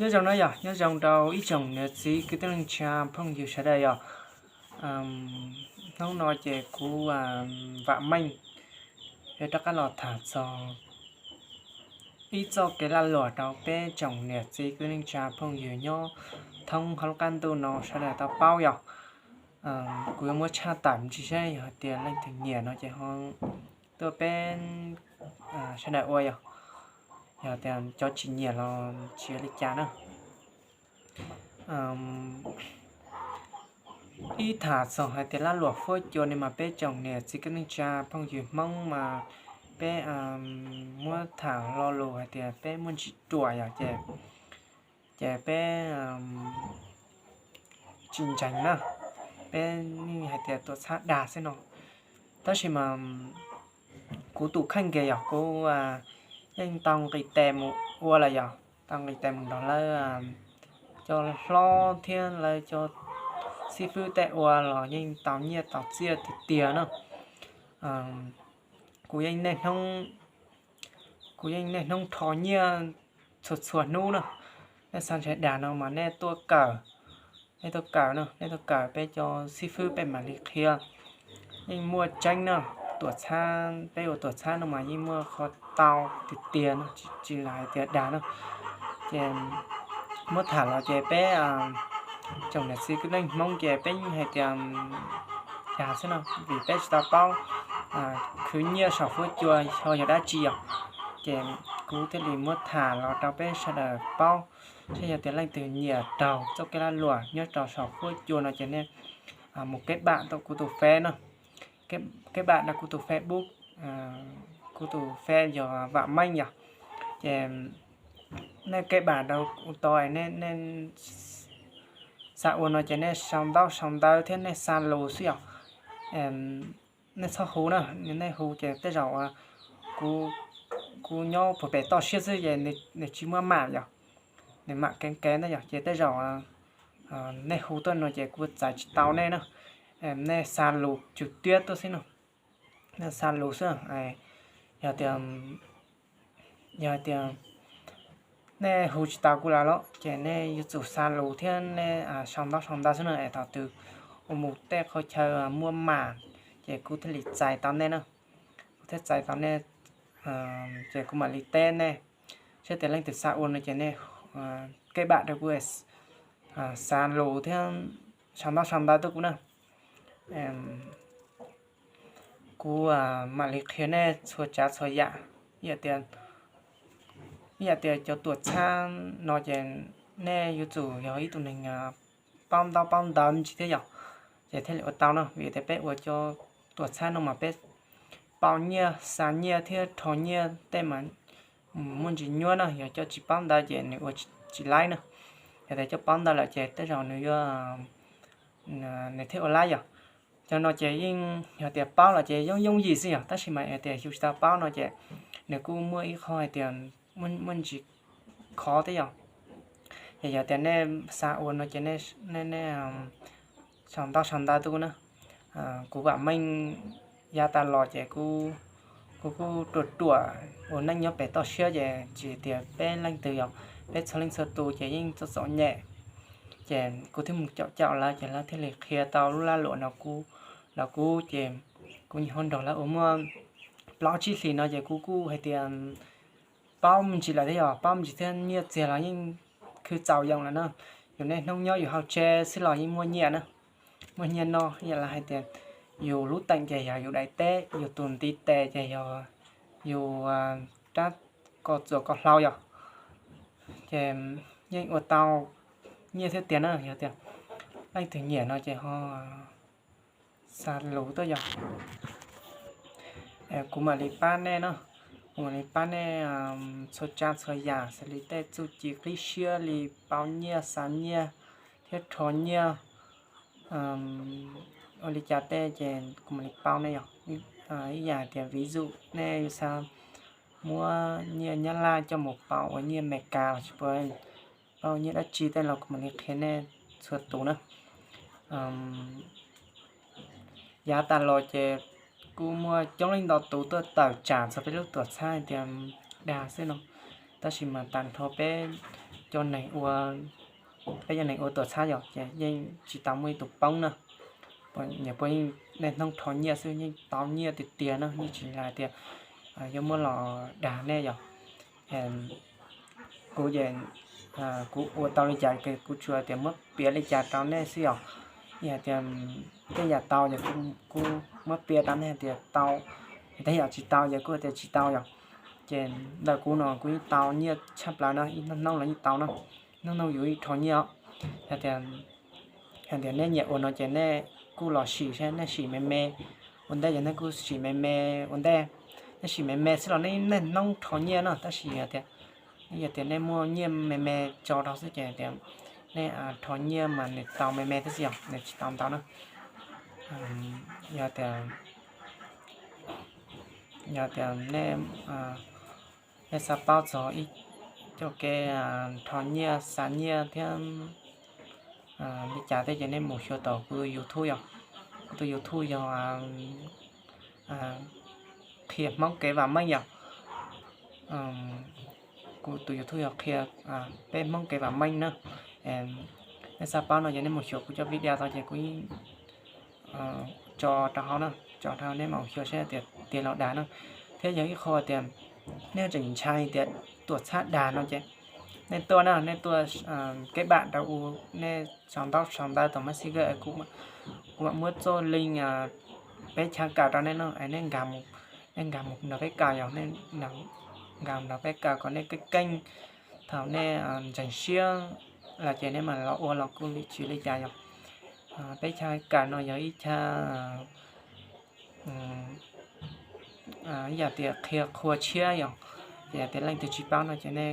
Nyob zoo na yog, nyob zoo rau ib tsoom niam txiv kwv tij neej tsa phooj ywg sawv daws yog. Hnub no ces kuv Vam Meej yuav rov qab los tham txog ib txoj kev lag luam rau peb tsoom niam txiv kwv tij neej tsa phooj ywg nyob thoob hauv lub qab ntuj no sawv daws tau paub yog. Kuv yuav muab tshaj tawm me ntsis saib yog hais tias leej twg nyiam no ces ho tuaj peb sawv daws ua yog. Yog tias cov tsis nyiam los tsis ua li cas na. Ib tham txog hais tias lag luam huab cua ne mas peb tsoom niam txiv kwv tij neej tsa phooj ywg Hmoob mas peb muab tham lo lus hais tias peb muaj ntsis ruam yog ces, ces peb tsis ntseeg na, peb yeej hais tias tuam txhab dag xwb no. Tab sis mas kuv tus kheej kiag yog kuv yeej tau nqis tes mus ua lawm yog, tau nqis tes mus nrog lawv cov hlob thiab lawv cov xib fwb tej ua los yeej tau nyiaj tau txiaj tiag tiag na. Kuv yeej niaj hnub, kuv yeej niaj hnub rho nyiaj txhua txhua hnub na. Nej xav ntshai dag no mas nej tuaj kawm, nej tuaj kawm no, nej tuaj kawm peb cov xib fwb peb mam li qhia. Yeej muaj tseeb no, tuam txhab, peb ua tuam txhab no mas yeej muaj qhov tau tiag tiag no, tsis lam hais tias dag no. Ces muab tham los ces peb tsoom niam txiv kwv tij Hmoob ces peb yeej hais tias dag xwb no, vim peb tsis tau paub khwv nyiaj saum huab cua ho yog dab tsi yog. Ces kuv thiaj li muab tham los rau peb sawv daws paub, saib yog tias leej twg nyiam raug txoj kev lag luam nyob rau saum huab cua no ces nej mus keb npam rau kuv tus Face no, keb npam rau kuv tus Facebook, kuv tus Face yog Vam Meej yog. Ces nej keb npam rau kuv tau, nej, nej xav ua no ces nej sau ntaub sau ntawv thiab nej xa lus xwb yog. Nej txhob hu na, nej hu ces tej zaum kuv, kuv nyob puag pem toj siab xwb ces nws tsis muaj mam yog, nws mam kev kev ntawd yog ces tej zaum nej hu tuaj no ces kuv txais tsis tau nej na. Nej xa lus tsum tiab tuaj xwb no, nej xa lus xwb. Yog tias, yog tias nej hu tsis tau kuv lawm los ces nej yuav tsum xa lus thiab nej sau ntaub sau ntawv xwb no es thaum twg ua mus tej qhov chaw muaj mam ces kuv thiaj li txais tau nej na, kuv thiaj txais tau nej. Ces kuv mam li teb nej, saib tias leej twg xav ua no ces nej keb npam rau kuv, xa lus thiab sau ntaub sau ntawv tuaj kuv na. Kuv mam li qhia nej txhua tsav txhua yam. Ib yam tias, ib yam tias cov tuam txhab no ces nej yuav tsum yog ib tug neeg paub ntaub paub ntawv me ntsis thiab yog, ces thiaj li ua tau no. Vim tias peb ua cov tuam txhab no mas peb pauj nyiaj xa nyiaj thiab rho nyiaj tej mas muaj ntsis nyuaj na, yog cov tsis paub ntawv ces nws ua tsis laib na. Yog tias cov paub ntawv lawm ces tej zaum nws yuav, nws thiaj ua laib yog. Cov no ces yeej yog tias paub los ces yooj yooj yim xwb yog, tab sis mas yog tias yus tsis tau paub no ces nws kuj muaj ib qho hais tias muaj ntsis khov thiab yog. Ces yog tias nej xav ua no ces nej, nej sau ntaub sau ntawv tuaj kuv na. Kuv Vam Meej yav tas los ces kuv kuj ruam ruam ua neej nyob pem toj siab ces tsis tias peb leej twg yog, peb txhua leej txhua tus ces yeej txom txom nyem. Ces kuv thiaj mus caum caum lawv ces lawv thiaj li qhia tau lub lag luam no kuv, los kuv ces kuv nyiam ho nrog lawv ua muaj plaub tsib hlis no ces kuv kuj hais tias paub me ntsis lawm thiab yog, paub me ntsis thiab, nyiaj txiag los yeej khwv txaus yoo lawm na. Yus niaj hnub nyob yus hauv tsev xwb los yeej muaj nyiaj na, muaj nyiaj noj. Yam li hais tias yus lub teem ces yog yus daim teb, yus tus ntiv tes ces yog yus rab ko txuas ko hlau yog. Ces yeej ua tau nyiaj thiab tiag na. Yog tias leej twg nyiam no ces ho xa lus tuaj yog, kuv mam li pab nej no. Kuv mam li pab nej txhua tsav txhua yam xws li tej txuj ci qib siab li pauj nyiaj, xa nyiaj thiab rho nyiaj, ua li cas tej ces kuv mam li pauj nej yog. Ib yam hais tias ví dụ nej yuav xav muab nyiaj Nyab Laj coj mus pauj ua nyiaj Amelikas los tsis pauj, pauj nyiaj dab tsi tej los kuv mam li qhia nej txhua tus na. Yav tas los ces kuj muaj coob leej ntau tus tuaj tawm tsam txog peb lub tuam txhab hais tias dag xwb no, tab sis mas tag nrho peb cov neeg ua, peb cov neeg ua tuam txhab yom, ces yeej tsis tau muaj ib tug poob na. Nyias puav leej niaj hnub rho nyiaj xwb, yeej tau nyiaj tiag tiag na, yeej tsis hais tias yuav muab los dag nej yom. Kuv ces kuv ua tau li cas ces kuv tsuas tias muab piav li cas rau nej xwb yom. Yog tias tej yam tau ces kuv muab piav rau nej hais tias tau, tej yam tsis tau ces kuv tias tsis tau yom. Ces ntawm kuv no kuv yeej tau nyiaj tshaj plaws no, ib hnub hnub los yeej tau no, hnub hnub yus yeej rho nyiaj os. Yog tias, yog tias nej nyiam ua no ces nej kuj los sim saib, nej sim me me ua ntej, yog nej kuj sim me me ua ntej, nej sim me me xwb los nej niaj hnub rho nyiaj no, tab sis yog tias, yog tias nej muaj nyiaj me me tso rau xwb ces tias nej rho nyiaj mas nws tau me me thiab xwb yom, nws tsis tau ntau na. Yog tias, yog tias nej, nej xav paub txog ib co kev rho nyiaj xa nyiaj thiab li cas thiab ces nej mus xyuas tau kuv tus YouTube yom. Kuv tus YouTube yog qhia Hmoob kev vam meej yom. Kuv tus YouTube yog qhia peb Hmoob kev vam meej na. Nej xav paub no ces nej mus xyuas kuv cov video tau ces kuv yeej tso rau hauv na, tso rau hauv nej mam xyuas saib tias tiag los dag na. Thiab yog ib qho tias nej tseem ntshai tias tuam txhab dag no ces nej tuaj na, nej tuaj kev vam rau u, nej sau ntaub sau ntawv tom Messenger, kuv mam muab txoj link peb chaw kawm rau nej no, nej nkag, nej nkag mus nrog peb kawm yom, nej nkag nrog peb kawm kom nej keej keej, thaum nej ntseeg siab los ces nej mam los ua los kuj tsis li cas yom. Peb chaw kawm no yog ib chaw, ib yam tias qhia qhua tshiab yom. Ces yog tias leej twg tsis paub no ces nej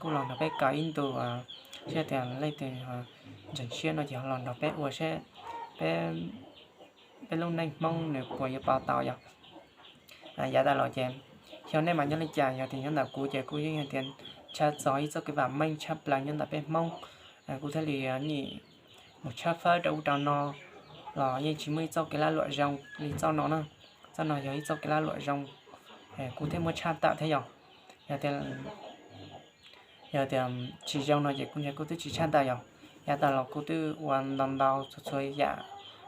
kuj los nrog peb kawm ib ntus, thiab tias leej twg ntseeg siab no ces los nrog peb ua seb peb, peb lub neej Hmoob nws puas yuav pauv tau yom. Yav tas los ces xyov nej mas nyob li cas, yog tias nyob ntawm kuv ces kuv yeej hais tias ntshaw txog ib txoj kev vam meej tshaj plaws nyob ntawm peb Hmoob. Kuv thiaj li nim mus tshawb fawb rau ub rau no los yeej tsis muaj ib txoj kev lag luam zoo li txoj no na. Txoj no yog ib txoj kev lag luam zoo, kuv thiaj muab tshaj tawm thiab yom. Yog tias, yog tias tsis zoo no ces kuv ntshe kuv twb tsis tshaj tawm yom. Yav tas los kuv twb ua ntau ntau txhua txhua yam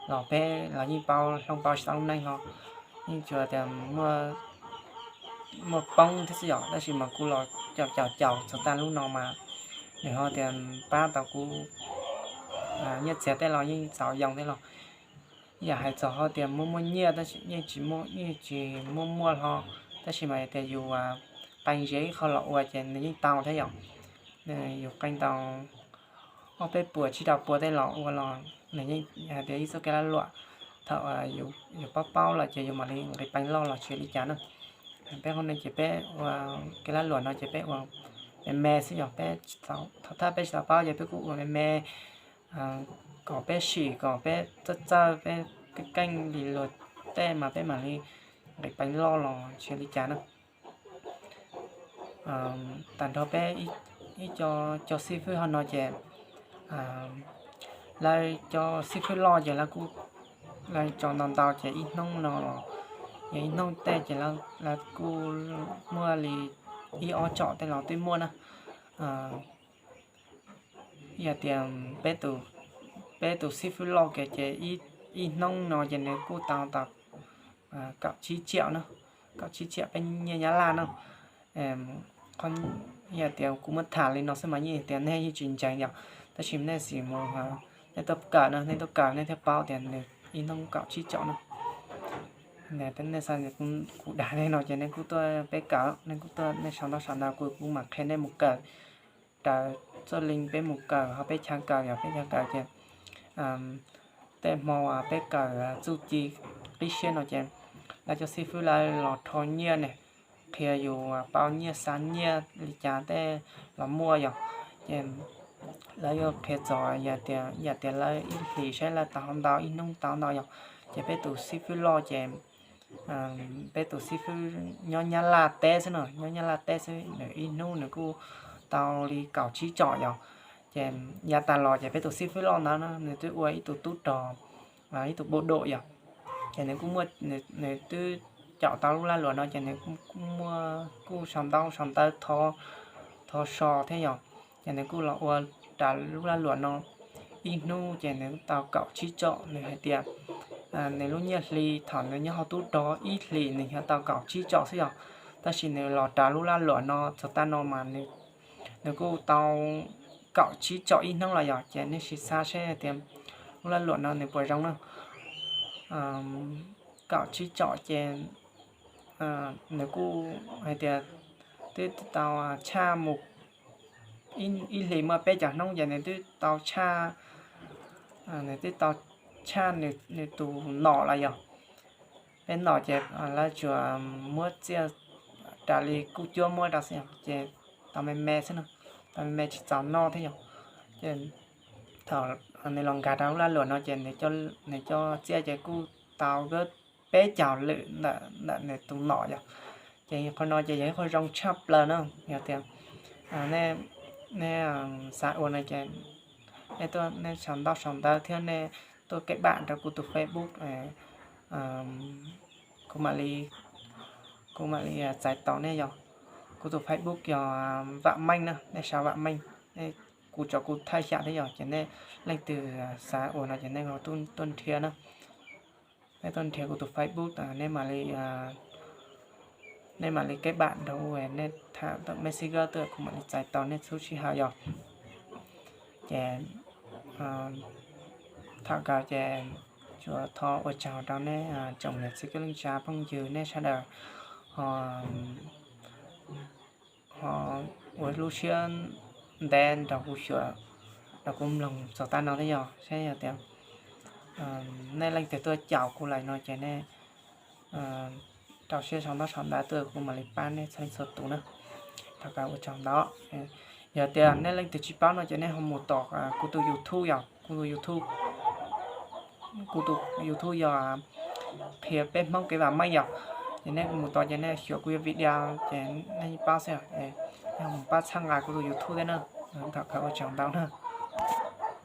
los peb los yeej paub hloov pauv tsis tau lub neej no, yeej tsuas tias muaj poob thiab xwb yom, tab sis mas kuv los caum caum caum txog tag lub no mas nws ho tias pab tau kuv nyiaj txiag tej los yeej txaus yoo thiab los. Yam hais txog ho tias muaj muaj nyiaj tab sis yeej tsis muaj, yeej tsis muaj muaj hlo, tab sis mas tias yus qee zias ib qho los ua ces nws yeej tau thiab yom. Yus qee tau ob peb puas tsib rau puas tej los ua los nws yeej hais tias ib txoj kev lag luam. Thaum yus paub paub lawm ces yus mam li nqis peev loj los tsis li cas na. Peb hauv no ces peb ua kev lag luam no ces peb ua me me xwb yog peb, thaum thawj peb tsis tau paub ces peb kuj ua me me kom peb sim kom peb txawj txawj peb keej keej li luag tej mas peb mam li nqis peev loj los tsis li cas na. Tag nrho peb ib co, co xib fwb hauv no ces lawv cov xib fwb loj ces lawv kuj, lawv tso ntau ntau ces ib hnub no los yog ib hnub tej ces lawv kuj muaj li ib ob tsom tej los twb muaj na. Yog tias peb tus xib fwb loj kiag ces ib hnub no ces nws kuj tau tau kaum tsib tsiam na, kaum tsib tsiam peb nyiaj Nyab Laj na. Yog tias kuv muab tham li no xwb mas yeej tias nej yeej tsis ntseeg yom, tab sis nej sim mus, nej tuaj kawm no, nej tuaj kawm nej thiaj paub tias nws ib hnub kaum tsib tsiam na. Nej xav kuv dag nej no ces nej kuj tuaj peb kawm, nej kuj tuaj nej sau ntaub sau ntawv kuv, kuv mam qhia nej mus kawm raws txoj link peb mus kawm hauv peb chaw kawm, yog peb chaw kawm ces tej hmo peb kawm txuj ci qib siab no ces lawv cov xib fwb lawv los rho nyiaj ne, qhia yus pauv nyiaj xa nyiaj li cas tej los muaj yom. Ces lawv yuav qhia txog yam tias, yam tias lawv ib hlis saib lawv tau ntau, ib hnub tau ntau yom. Ces peb tus xib fwb loj ces peb tus xib fwb nyob Nyab Laj teb xwb no, nyob Nyab Laj teb xwb, nws ib hnub nws kuj tau li kaum tsib tsom yom. Ces yav tas los ces peb tus xib fwb loj ntawd nws twb ua ib tug tub rog, ib tug bộ đội yom. Ces nws kuj muaj, nws twb caum tau lub lag luam no ces nws kuj muaj, kuj sau ntaub sau ntawv thov so thiab yom. Ces nws kuj los ua ras lub laj luam no ib hnub ces nws tau kaum tsib tsom. Nws hais tias nws lub nyiaj hli thaum nws nyob hauv tub rog ib hlis nws yog tau kaum tsib tsom xwb yog, tab sis nws los ras lub laj luam no txog tav no mas nws kuj tau kaum tsib tsom ib hnub los yog. Ces nej sim xav seb tias lub laj luam no nws puas zoo na. Kaum tsib tsom ces nws kuj hais tias twb tau tshaj mus ib hlis muaj peb caug hnub ces nws twb tau tshaj, nws twb tau tshaj nws tus nom los yog. Peb nom ces lawv tsuas muab txiaj raws li kuj cuab muab rau xwb ces tau me me xwb no, tau me me tsis txaus noj thiab yog. Ces thaum nws los nkag rau lub laj luam no ces nws cov txiaj ces kuj tau peb caug lwm ntawm nws tus nom yog. Ces qhov no ces yog ib qho zoo tshaj plaws na. Yog tias nej xav ua no ces nej tuaj nej sau ntaub sau ntawv thiab nej tuaj kev npam rau kuv tus Facebook, kuv mam li, kuv mam li txais tau nej yog. Kuv tus Facebook yog Vam Meej na, nej sau Vam Meej, kuv tso kuv thaij xyam thiab yog. Ces nej leej twg xav ua no ces nej ho tuaj nrhiav na. Nej tuaj nrhiav kuv tus Facebook, nej mam li kev npam nrog nej tham tom Messenger tuaj kuv mam li txais tau nej txhua sij hawm yog. Ces thaum kawg ces tsuas thov ua tsaug rau nej tsoom niam txiv kwv tij neej tsa phooj ywg nej sawv daws ho ua lub siab ntev nrog kuv xyuas, nrog kuv mloog txog tav no thiab yog. Saib yog tias nej leej twg tuaj caum kuv lawm no ces nej rau siab sau ntaub sau ntawv tuaj kuv mam li pab nej txhua leej txhua tus na. Thov kawg ua tsaug ntau. Yog tias nej leej twg tsis paub no ces nej ho mus tom kuv tus YouTube yog, kuv tus YouTube, kuv tus YouTube yog Qhia Peb Hmoob Kev Vam Meej yog. Ces nej mus tod ces nej xyuas kuv yog video ces nej paub xwb, nej ho mus pab txhawb nqa kuv tus YouTube thiab na. Thov kawg ua tsaug ntau na.